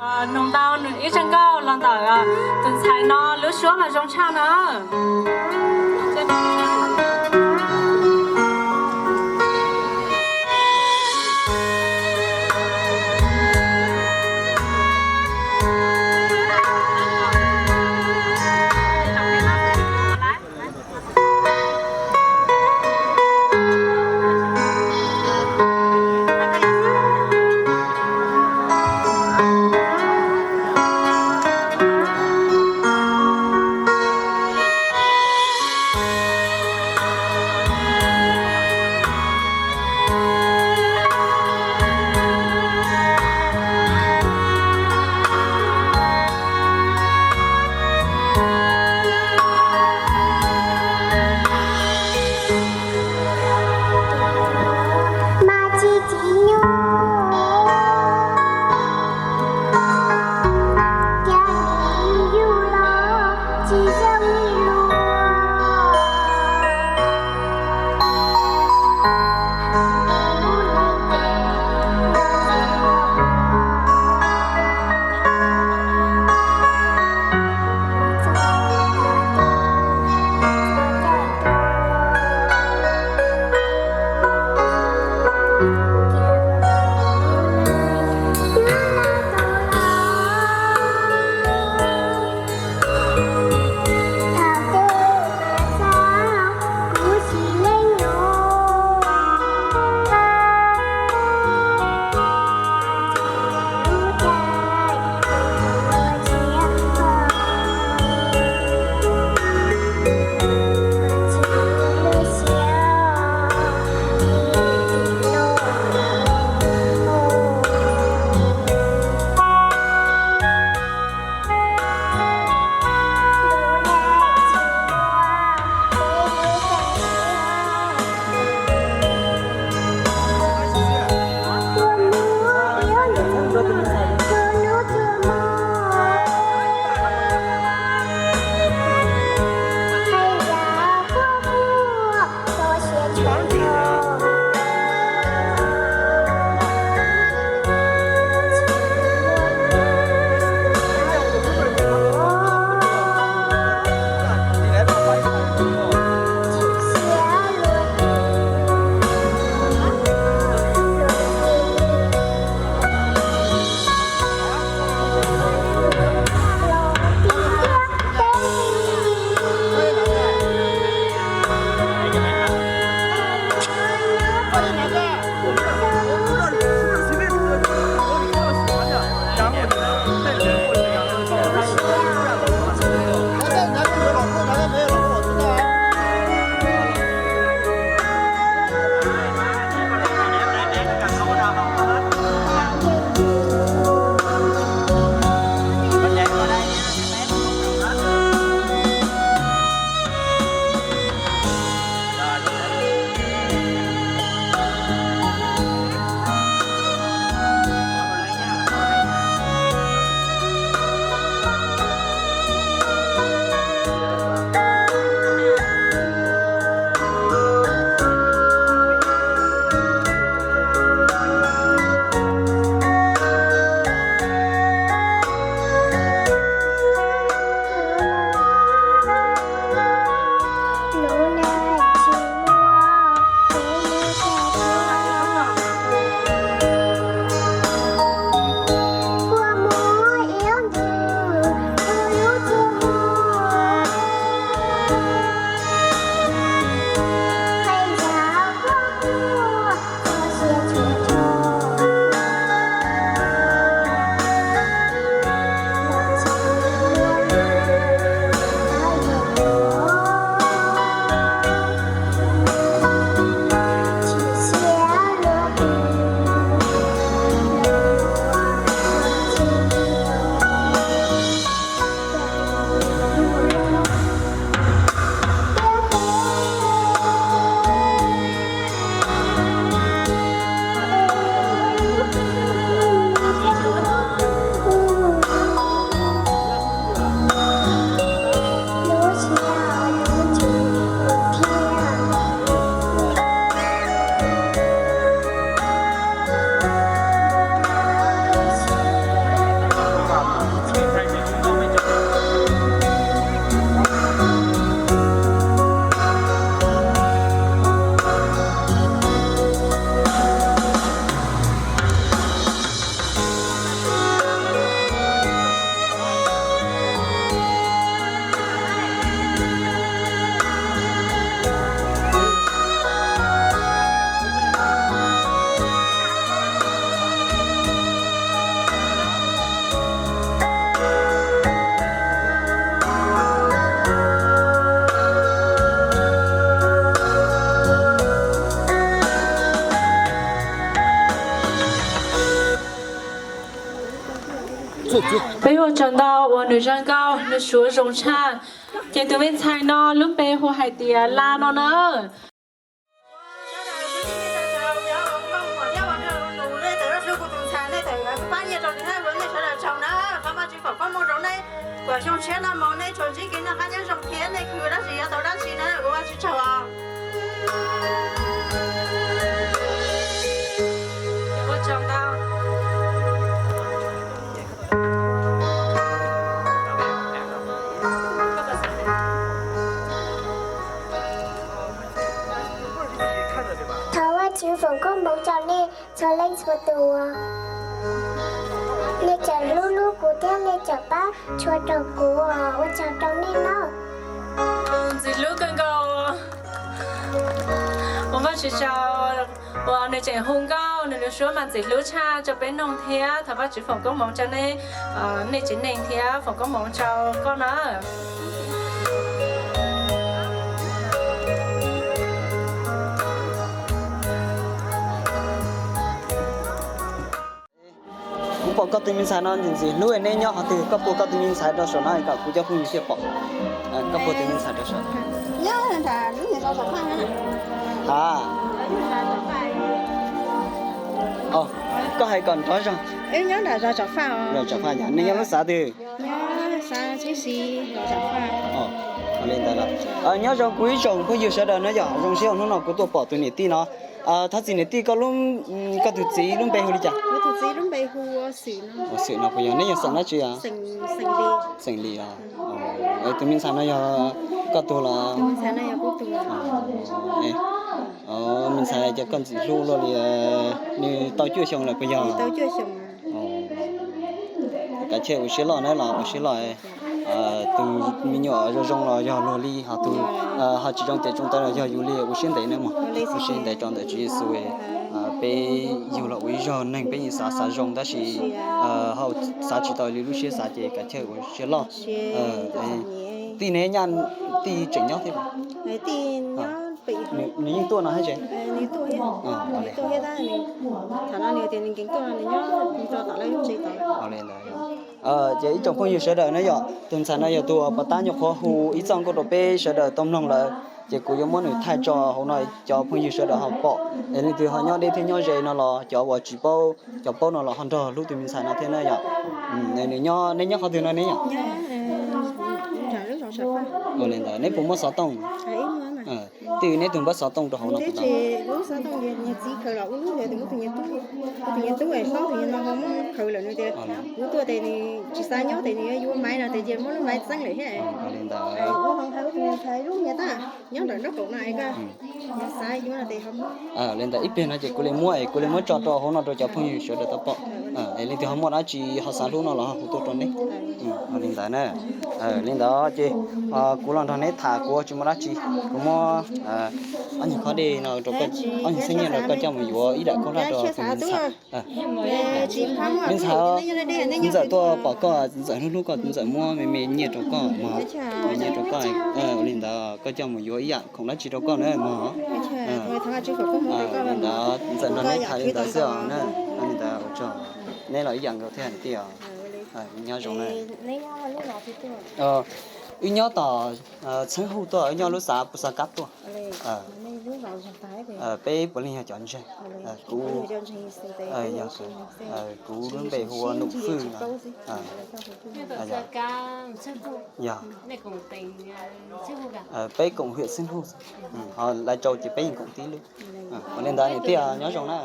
Nug tau ib zaj nkauj los ntawm tus ntxhais no lub suab mas zoo tshaj no. Peb ua tsaug ntau uas nws zoo nkauj, nws suav zoo tshaj. Ces tus me ntxhais no lub npe hu hais tias Laj no na. Thov Vajtswv foom koob hmoov rau nej txhua leej txhua tus. Nej tseem hlub hlub kuv thiab nej tseem pab tshua rau kuv, ua tsaug rau nej nawb. Ntxim hlub kawg nkaus. Ua Vajtswv tsaug uas nws tseem hu nkauj, nws nws suab mas ntxim hlub tshaj rau peb noog thiab. Thov Vajtswv foom koob hmoov rau nej, nej tsev neeg thiab foom koob hmoov rau koj na. Kuv pom koj tus me ntxhais no ntxim ntxim hlub, neb nyob qhov twg? Koj puag koj tus me ntxhais rau saum no kom kuv cov phooj ywg thiaj pom. Koj puag tus me ntxhais rau saum. A, koj hais kom nrov zog. Zos Tsav Faj yog nej nyob lub xav twg? Li ntawd los, nyob zoo kuv ib tsoom phooj ywg sawv daws na yom, zoo siab hnub no kuv tuaj pom tus niam tij no. Thov txim niam tij, koj lub, koj tus txiv lub npe hu li cas? Ua Xwm no puas yog, neb yog xeem dab tsi? Xeem Lis. Tus me ntxhais no yog koj tug los? Me ntxhais ces koj ntxim hlub luaj li, nws tau cuaj xyoo lawm puas yog? Kav tsij ua siab loj na los ua siab loj. Tus me nyuam zoo zoo los yog luag li, ho tus ho tsis zoo ces tsoo tawv los yog yus li, ua siab ntev na mog. Ua siab ntev rau ntawm Tswv Yexus. Peb yug los ua ib zog neeg peb yeej xav xav zoo tab sis ho xav tsis tau li lub siab xav ces kav tsij ua siab loj. Tij ne, tij tseem nyob thiab? Nws yeej tuaj no thiab tsev? Ces ib tsoom phooj ywg sawv daws na yom, tus ntxhais no yog tus uas pov tab nyuam qhuav hu ib txoj nkauj rau peb sawv daws tau mloog lawm, ces kuv yuav muab nws thaij tso hauv no cov phooj ywg sawv daws ho pom. Es leej twg ho nyob deb thiab nyob ze no los cov uas tsis paub, cov paub no los ho nrog hlub tus me ntxhais no thiab na yom. Nws nyob, neb nyob qhov twg no neb yom? Ua li ntawd neb puas muaj xov tooj? Twb neb tus npawb xov tooj rau hauv no. Tus me tub hlob tus no ho muab khaws lawm nws tias kuv tuaj tes nws tsis xav nyob tes nws yuav yuav maiv no tes ces muab lub maiv txeeb lawm thiab. Ua li ntawd, tus me ntxhais lub niag tab nyob ntawm nraub qaum no es koj xav yuav no tes ho muab. Li ntawd ib pliag no ces kuv li muab es kuv li muab tso rau hauv no rau cov phooj ywg sawv daws tau pom. Es leej twg ho muaj dab tsi ho xav hlub no los ho hu tuaj rau neb. Li ntawd na. Li ntawd ces kuv los nrog neb tham kuv tsis muaj dab tsi. Kuv muab ob nyuag khob dej no rau koj, ob nyuag xeeb nyiaj rau koj coj mus yuav ib daim khaub hlab rau tus me ntxhais. Me ntxhais, kuv ntxawm tuaj pom koj, ntxawm hlub hlub koj, ntxawm muab me me nyiaj rau koj mog. Nyiaj rau koj, ua li ntawd koj coj mus yuav ib yam khoom dab tsi rau koj na mog. Li ntawd ntxawm nrog neb tham li ntawd xwb os na. Li ntawd ua tsaug, neb los ib yam nkaus thiab niam tij os. Nyob zoo na. Wb nyob tom Txheeb Huj tuaj, wb nyob lub xav Pus Xas Kab tuaj. Peb puav leej yog cov ntseeg. Kuv, kuv lub npe hu ua Num Fwj no. Yog, peb koom hwm Txheeb Huj, ho lawv rau ces peb yeej koom tib lub. Ua li ntawd niam tij nyob zoo na.